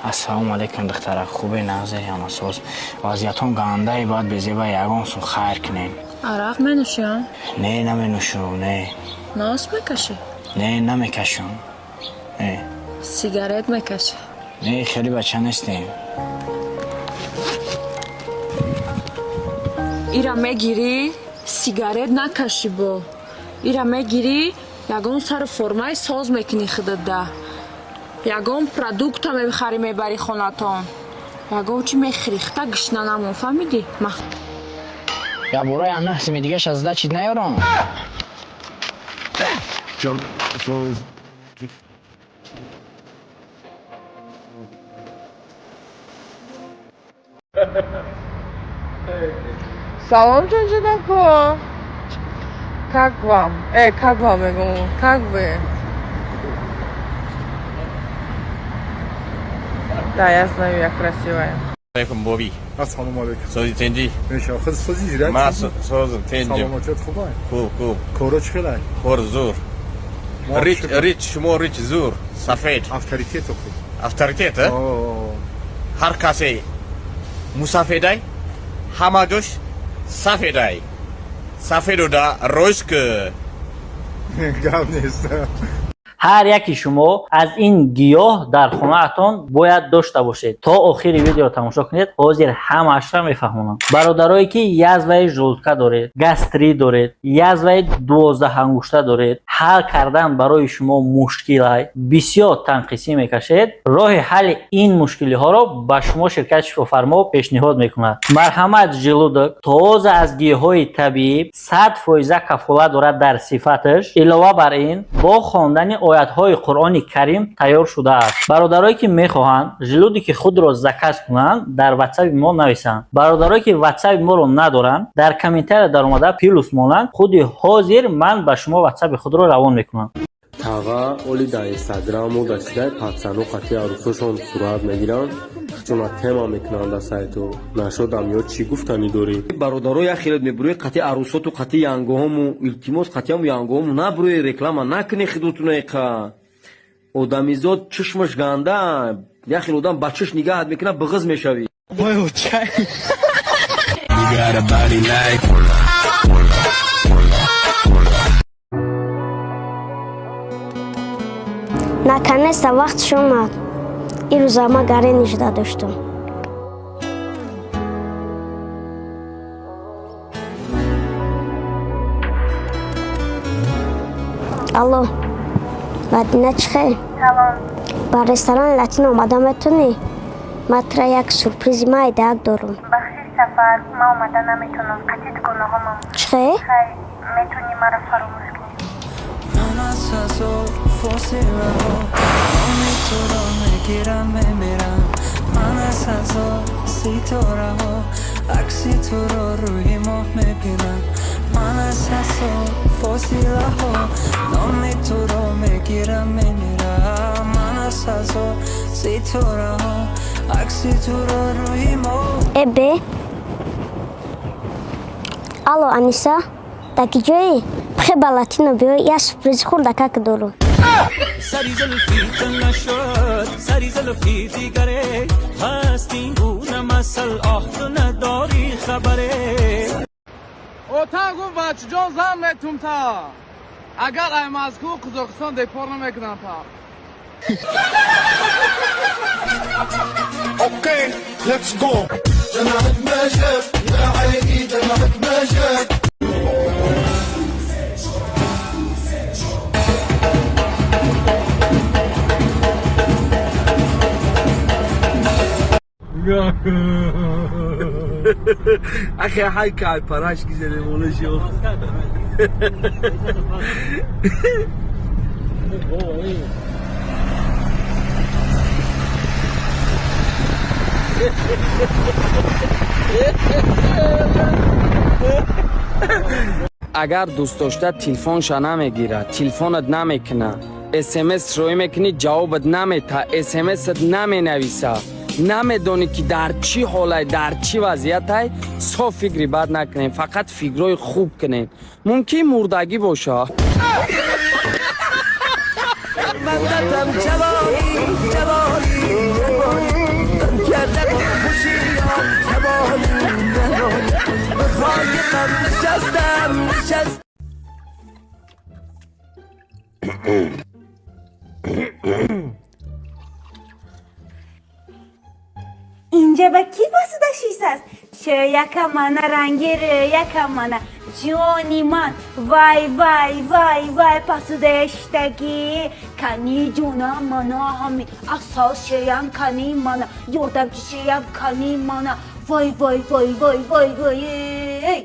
Ассалому алайкум, духтара, хубе, нағзе, ҳамасоз? Вазъиятон гандаи, бояд безеба ягон сум хайр кунем. Арақ менӯшӣ, а? Не, наменӯшум, не. Нос мекашӣ? Не, намекашум, не. Сигарет мекашӣ? Не, хеле бача нестем. Ира мегирӣ, сигарет накашӣ, бо ира мегирӣ, ягон сару формаи соз мекунӣ худатда, ягон продукта мехарӣ, мебарӣ хонатон, ягон чи мехӯрӣ, хита гишна намон, фаҳмидӣ? Ма. Я бораи ана сими дигаш аз дачи наёрам. Салом, ҷонҷонако. Как вам? Как вам мегӯм? Как вы? Да, я знаю, я красивая. Алейкум, Боби. Ассалому алайкум. Сози, тинҷӣ? Меша, худ сози, зирак. Ман созм, тинҷим. Саломатият хубай? Хуб, хуб. Коро чӣ хелай? Кор зур. Рич, рич, шумо рич, зур, сафед. Авторитет хуб. Авторитет, а? Ҳар касе мусафедай, ҳама ҷош сафедай. Сафеду да ройск. Гап нест. Ҳар яки шумо аз ин гиёҳ дар хонаатон бояд дошта бошед. То охири видео тамошо кунед, ҳозир ҳамаашро мефаҳмонам. Бародарое ки язваи желудка доред, гастрит доред, язваи 12 ангушта доред, ҳал кардан барои шумо мушкилай, бисёр танқисӣ мекашед, роҳи ҳалли ин мушкилиҳоро ба шумо ширкати Шифофармо пешниҳод мекунад. Марҳамат Желудок тоза аз гиёҳҳои табиӣ, 100 фоиза кафолат дорад дар сифаташ. Илова бар ин, бо хондани оятҳои Қуръони Карим тайёр шудааст. Бародарое ки мехоҳанд желудоки худро заказ кунанд, дар ватсаби мо нависанд. Бародарое ки ватсаби моро надоранд, дар комментария даромада плюс монанд, худи ҳозир ман ба шумо ватсаби худро равон мекунам. Таға оли дар инстаграму дар чидай пацану қати арӯсошон сурат мегиранд, чуна тема мекунанд дар сайту нашодам ё чӣ гуфтанӣ дорӣ? Бародаро, як хелет мебурӯи қати арӯсоту қати янгоҳому, илтимос, қатиаму янгоҳому набурӯи, реклама накунӣ худотунаиқа. Одамизод чишмаш ганда, як хел одам ба чишм нигаҳат мекунад, биғиз мешавӣ. You got a body like Наконец-то вақтш омад. Ирӯза ма гаре нижда доштум. Алло, Мадина, чӣ хел? Салом. Ба ресторани Латин омада метонӣ? Ман тура як сюрпризи майдаак дорум. Бахшиш, сафар, ман омада наметонам, қати дугонаҳомам. Чӣ хел? Хай, метонӣ маро фаромӯш кунӣ. Ман аз ҳазор фосилаҳо номи туро мегирам, мемирам. Ман аз ҳазор ситораҳо акси туро рӯи моҳ мебинам. Ман аз ҳазор фосилаҳо номи туро мегирам, мемирам. Ман аз ҳазор ситораҳо акси туро рӯи моҳ. Э, бе, алло, Аниса, дар ки ҷоӣ? Пихе ба Латино биё, як сюрпризи хурдакак дорум. Сари зулфи ту нашуд сари зулфи дигаре, ҳаст ин гуна масал, оҳ, ту надорӣ хабаре. Отам гуфт: бачаҷон, зан метумта, агар ай Москву Қазоқистон депорт намекунам та. Okay, let's go. دمعك ما جاب يا عيني، دمعك ما جاب. Ахе, хай кай парашки зелемолоши. Агар дӯстдошта телефонша намегирад, телефонат намекуна, смс роӣ мекунӣ, ҷавобат намета, смсат наменависа, намедонӣ ки дар чӣ ҳолай, дар чӣ вазъиятай, соф фикри бад накунем, фақат фикрҳои хуб кунем, мумкин мурдагӣ боша. Ҷавонӣ, ҷавонӣ, ҷавонӣ. نشست. Инҷа ба кӣ басуда шистааст? Чӯяка мана, ранги рӯяка мана, ҷони ман, вай, вай, вай, вай, пасуда шиштагӣ. Кани, ҷонам, мана ҳами асал шеям, кани мана ёрдамчи шеям, кани мана, вай, вай, вай, вай, вай, вай.